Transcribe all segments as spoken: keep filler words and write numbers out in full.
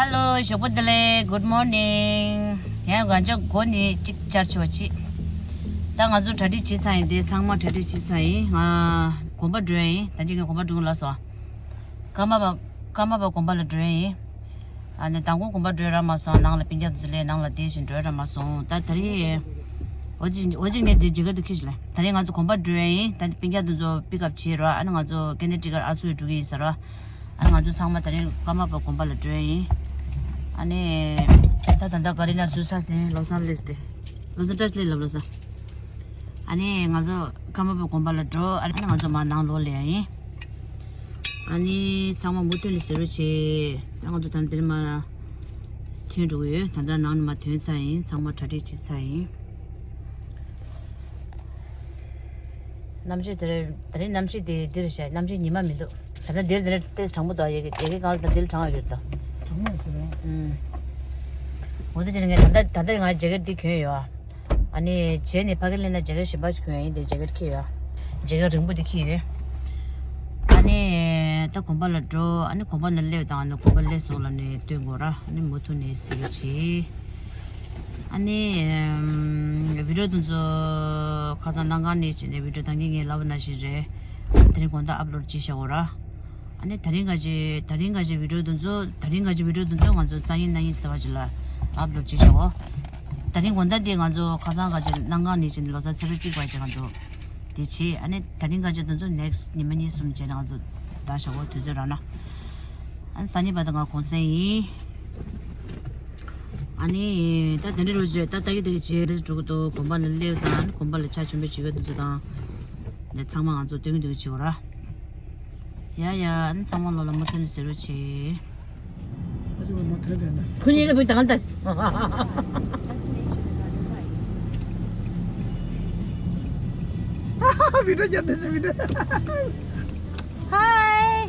Hello, ཞོགས་པ་བདེ་ལེགས། Good morning. ཡང་ང་ཚོ་སྒོ་ནས་གཅིག་བཅར་ཆོག་ཅིག་ད་ང་ཚོ་གྲ་སྒྲིག་བྱེད་ཚར་ཡིན། དེ་ཚང་མ་གྲ་སྒྲིག་བྱེད་ཚར་ཡིན། ང་དགོན་པ་འགྲོ་ཡ་ཡིན། ད་ཅིག་ངས་དགོན་པ་འགྲོ་ལ་སོང་། ཀརྨ་པ་ཀརྨ་པ་དགོན་པ་ལ་འགྲོ་ཡ་ཡིན། ཨ་ནི་མདང་དགོང་དགོན་པ་འགྲོ་རག་མ་སོང་། ནང་ལ་སྤུན་ཀྱག་དེ་ཚོ་སླེབས། ནང་ལ་དེ་བཞིན་འགྲོ་རག་མ་སོང་། ད་དེ་རིང་འོ་ཅི་འོ་ཅི་ངས་དེ་མཇལ་ཁ་དེ་ཁྱེར་ཞིག་ལ། དེ་རིང་ང་ཚོ་དགོན་པ་འགྲོ་ཡ་ཡིན། ད་སྤུན་ཀྱག་དེ་ཚོ་པིག་ཨབ་བྱེད་རོགས། ཨ་ནི་ང་ཚོ་ཀེ་ནེ་ཊི་ཀཊ་ཨ་སུ་ཡི་འགྲོ་གི་ཡིན་ཟེར་རོགས། ཨ་ནི་ང་ཚོ་ཚང་མ་དེ་རིང་ཀརྨ་པ་དགོན་པ་ལ་འགྲོ་ཡ་ཡིན། ཨ་ནི་ད་ད་ལྟ་ག་རི་ན་ཚུར་ས་སེ་ལོ་སར་ལེས་ཏེ། ལོ་སར་ཏྲ་སི་ལེ་ལབ་ལོ་ས། ཨ་ནི་ང་ཚོ་ཀརྨ་པ་དགོན་པ་ལ་འགྲོ། ཨ་ནི་ང་ཚོ་མར་ནང་ལོག་སླེབས་ཡ་ཡིན། ཨ་ནི་ཚང་མ་མུ་མཐུད་ནས་གཟིགས་རོགས་བྱེད། ད་ང་ཚོ་ད་འདིར་མར་ཐོན་འགྲོ་གི་ཡོད། ད་ལྟ་ནང་ནས་མར་ཐོན་ཚར་ཡིན། ཚང་མ་གྲ་སྒྲིག་བྱེད་ཚར་ཡིན། གནམ་གཤིས་དེ་རིང་དེ་རིང་གནམ་གཤིས་དེ་འདིར་བྱས། གནམ་གཤིས་ཉི་མ་མི་འདུག་ད་ལྟ་འདིར་དེ་རིང་ཏོག་ཙམ་གྲང་མོ་འདུག་ཡ་གི་ཡ་གི་སྒང་ལ་ད་འདིར་གྲང་བ་ཡོད་ད། གྲང་མོ་ཡོད་ས་རེད། ཨུམ། འོ་དེ་བྱས་ནས་ངས་ད་ལྟ་ད་ལྟ་ང་ཇེ་ཀེཊ་འདི་གྱོན་ཡོད། ཨ་ནི་རྗེས་ནས་ཕ་གི་སླེབས་ན་ཇེ་ཀེཊ་གཞན་པ་ཞིག་གྱོན་ཡ་ཡིན། དེ་ཇེ་ཀེཊ་འཁྱེར་ཡོད། ཇེ་ཀེཊ་རིང་པོ་འདི་འཁྱེར་ཡོད། ཨ་ནི་ད་དགོན་པ་ལ་འགྲོ། ཨ་ནི་དགོན་པ་ནང་སླེབས་དང་། ཨ་ནི་དགོན་པ་སླེབས་སོང་ལབ་ནས་སྟོན་དགོས་ར། ཨ་ནི་མུ་མཐུད་ནས་གཟིགས་རོགས་བྱེད། ཨ་ནི་ཨམ་བི་ཌི་ཡོ་དེ་ཚོ་ཁ་སང་གནང་ག་ནས་བྱས་ནས་བི་ཌི་ཡོ་ད་གིན་ངས་ལབ་པ་ནང་བཞིན་རེད། དེ་རིང་དགོང་དག་ཨབ་ལོཌ་བྱེད་བཞག་གོ་ར། ཨ་ནི་དེ་རིང་ག་ཅིག་དེ་རིང་ག་ཅིག་བི་ཌི་ཡོ་དེ་ཚོ་དེ་རིང་ག་ཅིག་བི་ཌི་ཡོ་དེ་ཚོ་ང་ཚོ་སང་ཉིན་གནངས་ཉིན་ཟེར་བ་ཅིག་ལ་ཨབ་ལོཌ་བྱེད་བཞག་གོ། དེ་རིང་དགོང་དག་དེ་ང་ཚོ་ཁ་སང་ག་ཅིག་གནང་ག་ནས་བྱས་ནས་ལོ་གསར་ཚེས་པ་གཅིག་བར་ཅིག་ང་ཚོ་དེ་བྱེད། ཨ་ནི་དེ་རིང་ག་ཅིག་དེ་ཚོ་ནེག་སི་ཊི་ཉི་མ་གཉིས་གསུམ་བྱས་ནས་ང་ཚོ་ད་བཞག་གོ། དུས་ཚོད་རག་ན། ཨ་ནི་སང་ཉིན་བར་དུ་ང་གུང་སེང་ཡིན། ཨ་ནི་ད་དེ་འདྲ་རེད་བ། ད་ལྟ་གི་ད་གི་བྱེད་རེས་འགྲོ་གི་འདུག་དགོན་པ་ལ་སླེབས་དང་། དགོན་པ་ལ་ཕྱག་མཆོད་འབུལ་བྱེད་ཡ་དེ་ཚོ་དང་། འདི་ཚང་མ་ང་ཚོ་སྟོན་གི་འདུག་བྱེད་དགོས་ར། ཡ་ཡ། ཨ་ནི་ཚང་མ་ལོ་ལ་མུ་མཐུད་ནས་གཟིགས་རོགས་བྱེད། ཁོ་གཉིས་ཀ་བུད་དང་ད། བི་ཌི་ཡོ་རྒྱབ་དེ་བི་ཌི་ཡོ། Hi.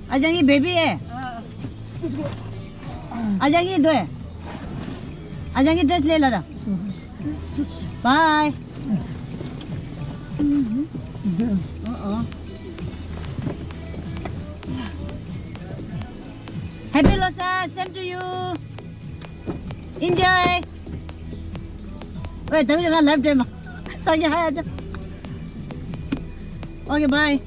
आ जाएंगे बेबी है। आ जाएंगे दो है। आ जाएंगे ड्रेस ले ला। Bye. Happy Losar, same to you. Enjoy. Wait, ད་ལྟ་ང་ལའིབ་སྤྲད་མ། སང་ཉིན་ཧ་ཡ་ཅག Okay, bye.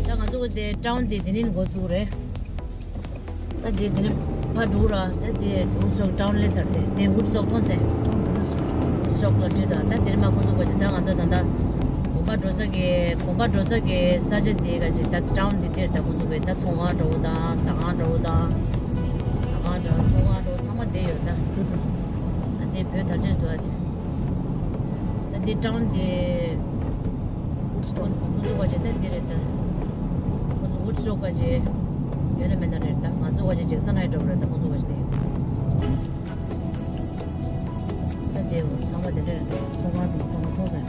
ད་ང་ཚོ་གི་དེ་ཊའུན་དེ་དེ་ནས་འགོ་ཚུགས་རེད། ད་དེ་དེ་ནས་ཕར་འགྲོ་ར། ད་དེ་ཝུཌ་སི་ཊོག་ཊའུན་སླེབས་ཚར་ཏེ། དེ་ཝུཌ་སི་ཊོག་མཐོང་ཚེ། ཝུཌ་སི་ཊོག་ལ་འགྲོ་དང་། ད་དེར་མ་ཁོང་ཚོ་ག་ཅིག་ད་ང་ཚོ་ད་ལྟ་དགོན་པ་འགྲོ་ས་གི་དགོན་པ་འགྲོ་ས་གི་ས་ཆ་དེ་ག་ཅིག་ད་ཊའུན་དེ་དེར་ད་ཁོང་ཚོ་བས་ད་ཚོང་ཁང་འདྲ་བོ་དང་། ཟ་ཁང་འདྲ་བོ་དང་། ཟ་ཁང་འདྲ་བོ། ཚོང་ཁང་འདྲ་བོ་ཚང་མ་བསྡད་ཡོད་ད། ད་དེ་བོད་དར་ཆེན་འགྲོ་བ་དེ། ད་འདི་ཊའུན་དེ་ཁོང་ཚོ་ག་ཅིག་ད་འདི་རེད་ད། ཁོང་ཚོ་ཝུཌ་སི་ཊོག་ག་ཅིག་ཡོད་ན་མེད་ན་རེད་ད། ང་ཚོ་ག་ཅིག་ཇེག་སན་ཧའེཊ་འདྲ་བོ་རེད་ད། ཁོང་ཚོ་ག་ཅིག་དེ། ད་དེ་ཚང་མ་དེ་འདྲ་རེད། ཚོང་ཁང་དང་ཚང་མ་མཐོང་ཚར།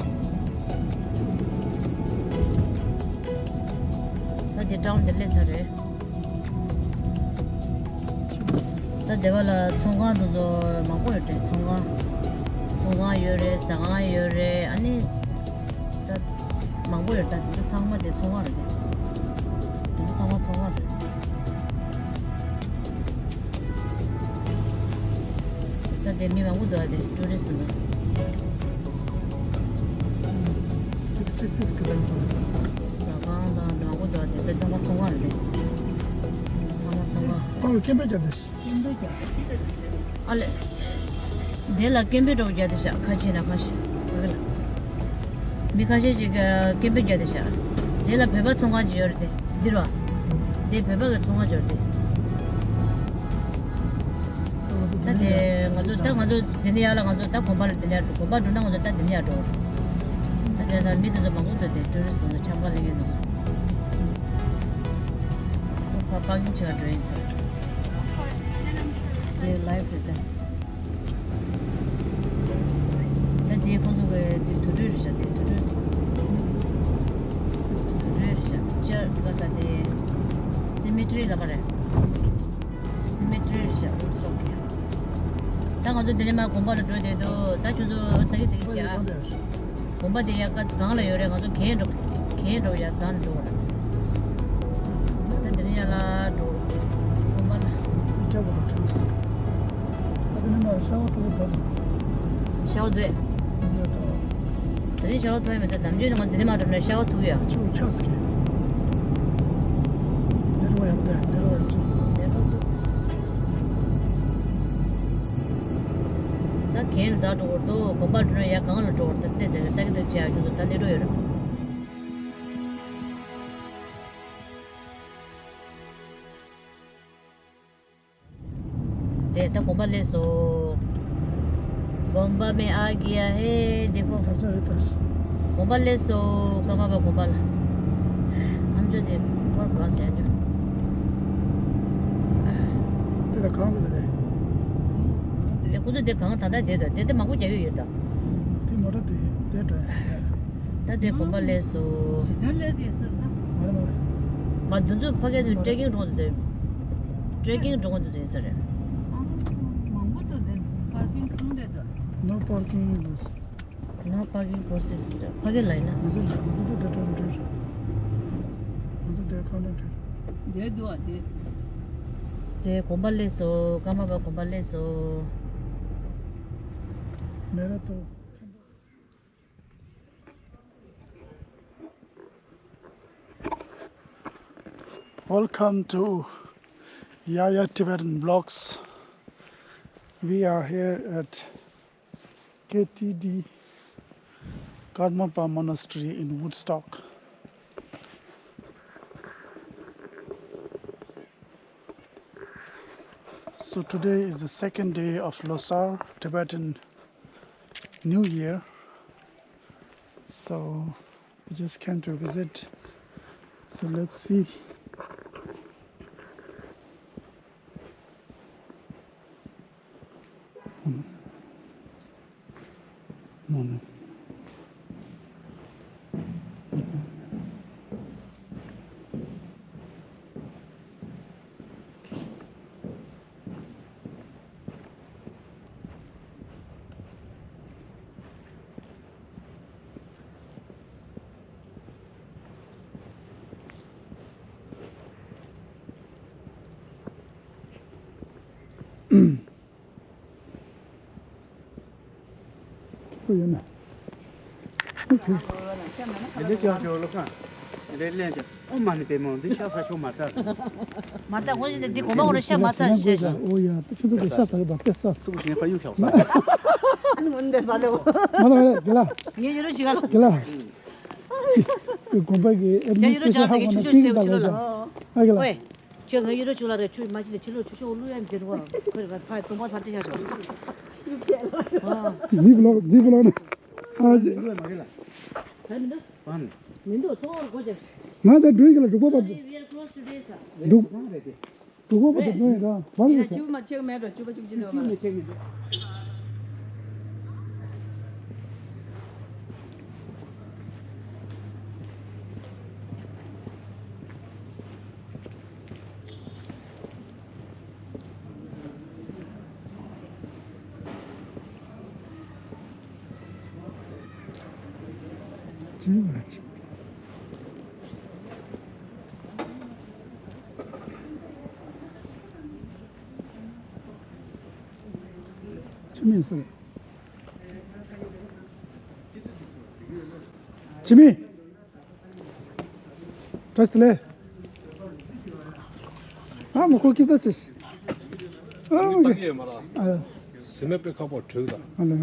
ད་དེ་ཊའུན་དེ་སླེབས་ཚར་རེད། ད་སྡེ་བ་ལ་ཚོང་ཁང་དེ་ཚོ་མང་པོ་ཡོད་རེད། ཚོང་ཁང་། ཚོང་ཁང་ཡོད་རེད། ཟ་ཁང་ཡོད་རེད། ཨ་ནི་ད་མང་པོ་ཡོད་རེད། ད་དེ་ཚོ་ཚང་མ་དེ་ཚོང་ཁང་རེད་དེ། དེ་ཚོ་ཚང་མ་ཚོང་ཁང་རེད། ད་དེ་མི་མང་པོ་འདུག་ཨ། དེ་ཊུ་རི་སི་ཊི་འདུག Sixty six kilometers. ཟ་ཁང་དང་མང་པོ་འདུག་ཨ། དེ་ཚང་མ་ཚོང་ཁང་རེད་དེ། ཚང་མ་ཚོང་ཁང་། ཨ་ལེ། དེ་ལ་ཀེམ་པིང་འདྲ་བོ་རྒྱག་དེ་ཤག་ཁ་ཕྱེ་ན་ཁ་ཤས། ཨ་ལ། མི་ཁ་ཤས་ཅིག་གིས་ཀེམ་པིང་རྒྱག་དེ་ཤག་དེ་ལ་བོད་པ་ཚོང་ཁང་ཅིག་ཡོད་རེད་དེ། འདིར་བ། དེ་བོད་པ་གི་ཚོང་ཁང་ཅིག་ཡོད་རེད་དེ། ད་དེ་ང་ཚོ་ད་ང་ཚོ་དེ་ནས་ཡར་ལ་ང་ཚོ་ད་དགོན་པ་ལ་དེ་ནས་ཡར་འགྲོ། དགོན་པ་འགྲོ་ན་ང་ཚོ་ད་དེ་ནས་ཡར་འགྲོ། ད་དེ་ན་མི་དེ་ཚོ་མང་པོ་འདུག་དེ། ཊུ་རི་སི་ཊི་དེ་ཚོ་འཆམ་ག་སླེབས་མཁན་འདུག་ཁོ་ཕར་པར་ཀིང་བྱེད་ག་འགྲོ་ཡིན་ཟེར། དེ་ལའིབ་རེད་ད། མི་ཏྲེ་རེད་ཤག་སོགས་ཀྱི། ད་ང་ཚོ་འདི་ནས་མར་དགོན་པ་ལ་འགྲོ་བསྡད་འདུག་ད་ཁྱོད་ཚོ་ད་གི་ད་གི་བྱ། དགོན་པ་དེ་ཡ་ག་གང་ལ་ཡོད་རེད། ང་ཚོ་གན་འགྲོ་གན་འགྲོ་ཡ་ད་འགྲོ་བ་རེད། ད་འདི་ནས་ཡར་ལ་འགྲོ་དགོན་པ་ལ། ཨི་ཀྲ་བ་ལ་ཁྲིམས། ད་འདི་ནས་མར་ཤ་བ་ཐུག་གི་འདུག་ཤ་བ་འདུག་འདི་ད། དེ་རིང་ཤ་བ་ཐུག་ཡ་མེད་ད། ནམ་རྒྱུན་ནས་ང་འདི་ནས་མར་འགྲོ་ན་ཤ་བ་ཐུག་ཡ། ཆུ་ཆགས་ཀྱི། འདི་རུ་ཡང་བསྡད་འདི་རུ་ཡང་ཚུགས། ད་གན་འཛག་འགྲོ་བར་དུ་དགོན་པར་འགྲོ་ན་ཡ་གང་ལ་འགྲོ་བར་ད་རྩེ་རྩེ་རེ་ལྟ་གི་འདུག་བྱས་ཡ་ཁྱོད་ཚོ་ད་སླེབས་འགྲོ་ཡོད་རེད། དེ་ད་དགོན་པ་སླེབས་སོང་། དགོན་པ་མེ་ཨ་གི་ཡ་ཧེ་དེ་ཁོ། དགོན་པ་སླེབས་སོང་། ཀརྨ་པ་དགོན་པ་ལ། ཨམ་ཅོག་དེ་ཕོར་ག་ཟེར་ཨམ་ཅོག་དེ་ལ་གང་དུ་དེ། དེ་ཁོ་ཚོ་དེ་གང་ད་ལྟ་དེ་དང་དེ་དེ་མང་པོ་རྒྱག་གི་ཡོད་ད། དེ་མོ་ཊ་དེ་དེ་འགྲོ་ཡ་ཟེར་ད། ད་དེ་དགོན་པ་སླེབས་སོང་། ཞེ་དྲག་སླེབས་དེ་ཟེར་ད། མ་རེད་མ་རེད། མ་འདི་ཚོ་ཕ་གི་ཚོ་ཊེ་ཀིང་འགྲོ་འདུག་ཊེ་ཀིང་འགྲོ་འདུག་ཟེར་ས་རེད། ཨ། མང་པོ་འདུག་དེ་པར་ཀིང་ཁང་དེ་འདུག No parking in this. No parking process. ཕ་གི་ལ་ཡིན་ན། ང་ཚོ་ང་ཚོ་དེ་འགྲོ་འགྲོ། ང་ཚོ་དེ་ཁང་ནས་འགྲོ། དེ་འདུག་ཨ་དེ། དེ་དགོན་པ་སླེབས་སོང་། ཀརྨ་པ་དགོན་པ་སླེབས་སོང་། མེ་ར་ཏོ། Welcome to Yaya Tibetan Vlogs. We are here at K T D Karmapa Monastery in Woodstock. So today is the second day of Losar, Tibetan New Year. So we just came to visit. So let's see. ཁོ་ཡོད་ན། ཨོ་ཁེ། འདི་ཅག་ཅོ་ལོ་ཁ། རེ་ལེན་ཅག་ཨོ་མ་ནི་པེ་མོ་འདི་ཤ་ས་ཤོ་མ་ཏར། མ་ཏར་ཁོ་ཡིན་འདི་གོ་མ་ཁོ་རེ་ཤ་མ་ཏར་ཤེས། ཨོ་ཡ་ད་ཁྱོད་ཚོ་འདི་ཤ་ས་རེ་ད་པེ་ས་སུ་ཞིག་ཁ་ཡུག་ཤག་ས། ཨ་ནི་མོ་འདི་ས་ལེ་བོ། མ་ལ་མ་ལ་གི་ལ། ངའི་ཡུ་རུ་ཅི་ག་ལ། གི་ལ། གི་གོམ་པ་གི་ཨེ་མི་ཤེས་ཤེས་ཧ་གོ་ན་ཏིང་གི་ད་ལ་ཤ། ཨ་གི་ལ། ཁྱོད་ང་ཡུལ་ལ་ཆུ་ལ་རེ་ཆུ་མ་ཅི་ལ་ཆུ་ལོ་ཆུ་ཆུ་ལུ་ཡ་མི་ཟེར་བ་ཁོ་རེ་ཕ་སྟོང་པ་ལྷ་འདྲེ་ཡ་ཆོ། ཛི་བློག་ཛི་བློག་ན། ཨ་ཟི། ད་མི་འདུག་མི་འདུག་ཚོང་བར་གོ་ཅེ། ང་ད་འགྲོ་ཡི་ག་ལ་འབྲུག་པ་བར། We are close to this. འབྲུག་འབྲུག་པ་བར་འགྲོ་ཡི་ག་བར་ཡིན་ན་ལ་ཆུ་མ་ཆེ་མེད་འགྲོ་ཆུ་པ་ཆུ་ཅི་འདུག་ཆུ་མ་ཆེ་མེད་འགྲོ། ཆི་མེད་ཟེར། ཆི་མེད། བཀྲ་ཤིས་བདེ་ལེགས། ཨ་མ་ཁོ་ཀི་ད་ཆེ། ཨ་མ་ཀི། ཨ། ཟི་མེད་པའི་ཁ་པར་བྲོས་དང་། ཨ་ལེ།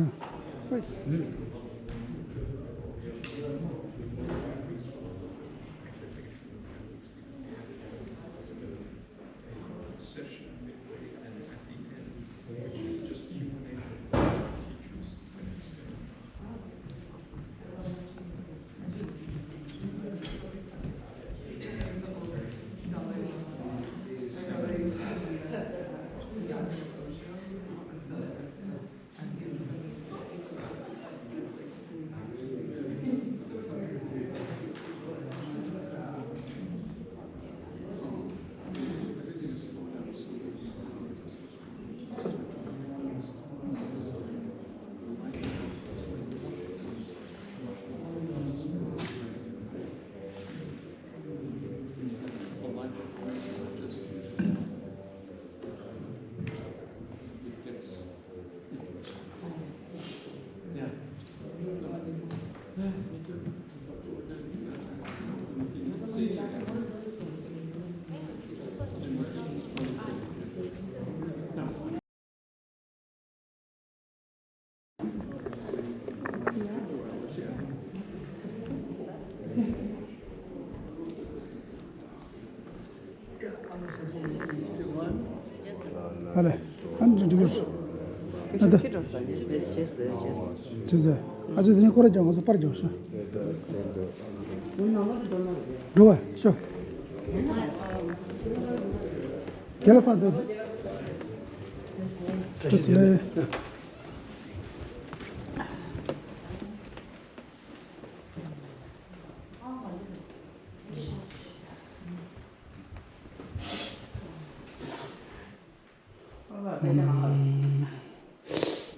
ཨ་ལེ། ཨ་ནི་འགྲིག་གི་རེད། ཨ་ད། ཁྱེད་རང་ས་ནས་བྱས་ཟེར་བྱས། བྱས་ཟེར། ཨ་ཅེ་དེ་ནས་སྐོར་ར་རྒྱག་ང་ཚོ་པར་རྒྱག་ཤག་འགྲོ་བ་ཤོག་དེ་ལ་ཕར་འདུག་བཀྲ་ཤིས་བདེ་ལེགས།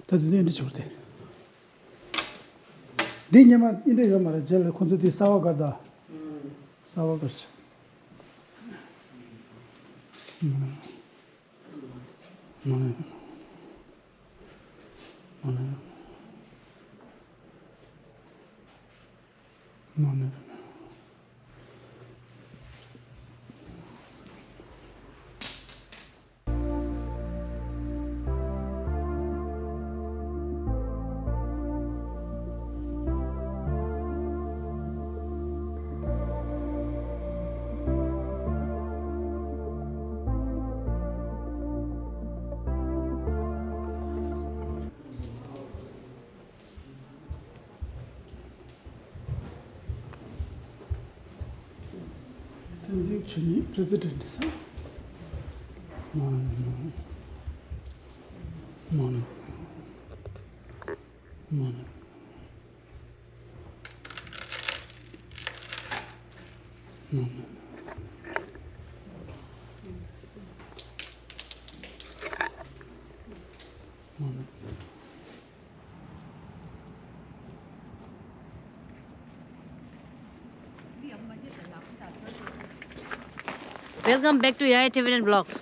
ད་དུང་འདི་འདྲ་བྱུང་སྟེ། འདི་སྔོན་མ་འདི་འདྲ་ཡོད་མ་རེད། རྗེས་ལ་ཁོ་ཚོ་འདི་གསར་པ་སྒར་ད། གསར་པ་སྒར་ཆ། མ་ནི། མ་ནི། མ་ནི། བསྟན་འཛིན་ཆོས་ཉིད་president ས། Welcome back to Yaya Tibetan Vlogs.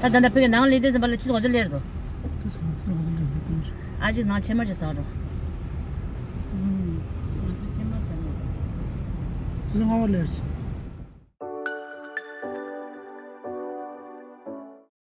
ད་ད་ལྟ་བོད་ཀྱི་ནང་ལས་དེ་ཙམ་པ་ལ་ཆུ་ཚོད་ག་ཚོད་སླེབས་འདུག་ཨ་ཅིག་ནང་ཕྱེ་མར་ཅིག་ཟ་རོགས། ཆུ་ཚོད་ལྔ་པ་སླེབས།